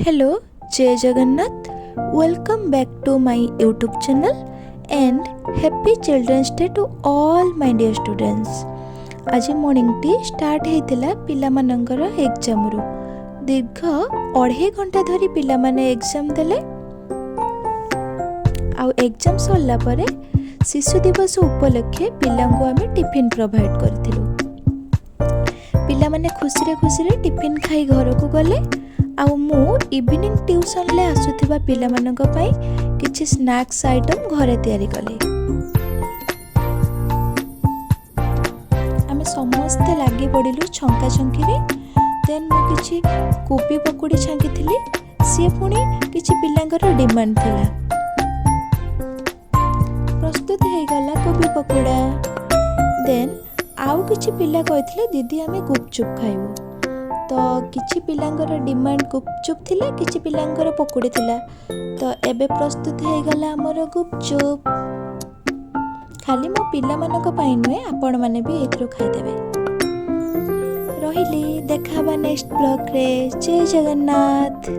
Hello, Jay Jagannath. Welcome back to my YouTube channel and happy Children's Day to all my dear students. ଆଜି ମର୍ଣ୍ଣିଂଟି start ହେଇଥିଲା ପିଲାମାନଙ୍କର ଏକ୍ଜାମରୁ। ଦୀର୍ଘ 2.5 ଘଣ୍ଟା ଧରି ପିଲାମାନେ ଏକ୍ଜାମ୍ ଦେଲେ ଆଉ ଏକ୍ଜାମ୍ ସରିଲା ପରେ ଶିଶୁ ଦିବସ ଉପଲକ୍ଷେ ପିଲାଙ୍କୁ ଆମେ ଟିଫିନ୍ ପ୍ରୋଭାଇଡ଼ କରିଥିଲୁ। ପିଲାମାନେ ଖୁସିରେ ଖୁସିରେ ଟିଫିନ୍ ଖାଇ ଘରକୁ ଗଲେ ଆଉ ମୁଁ ଇଭିନିଂ ଟ୍ୟୁସନରେ ଆସୁଥିବା ପିଲାମାନଙ୍କ ପାଇଁ କିଛି ସ୍ନାକ୍ସ ଆଇଟମ୍ ଘରେ ତିଆରି କଲି। ଆମେ ସମସ୍ତେ ଲାଗି ପଡ଼ିଲୁ ଛଙ୍କା ଛଙ୍କିରେ। ଦେନ୍ ମୁଁ କିଛି କୋବି ପକୁଡ଼ି ଛାଙ୍କିଥିଲି। ସିଏ ପୁଣି କିଛି ପିଲାଙ୍କର ଡିମାଣ୍ଡ ଥିଲା। ପ୍ରସ୍ତୁତ ହେଇଗଲା କୋବି ପକୋଡ଼ା। ଦେନ୍ ଆଉ କିଛି ପିଲା କହିଥିଲେ, "ଦିଦି, ଆମେ ଗୁପଚୁପ୍ ଖାଇବୁ।" ତ କିଛି ପିଲାଙ୍କର ଡିମାଣ୍ଡ ଗୁପଚୁପ୍ ଥିଲା, କିଛି ପିଲାଙ୍କର ପକୁଡ଼ି ଥିଲା। ତ ଏବେ ପ୍ରସ୍ତୁତ ହେଇଗଲା ଆମର ଗୁପଚୁପ୍। ଖାଲି ମୋ ପିଲାମାନଙ୍କ ପାଇଁ ନୁହେଁ, ଆପଣମାନେ ବି ଏଇଥିରୁ ଖାଇଦେବେ। ରହିଲି, ଦେଖା ହେବା ନେକ୍ସଟ ବ୍ଲଗ୍ରେ। ଜୟ ଜଗନ୍ନାଥ।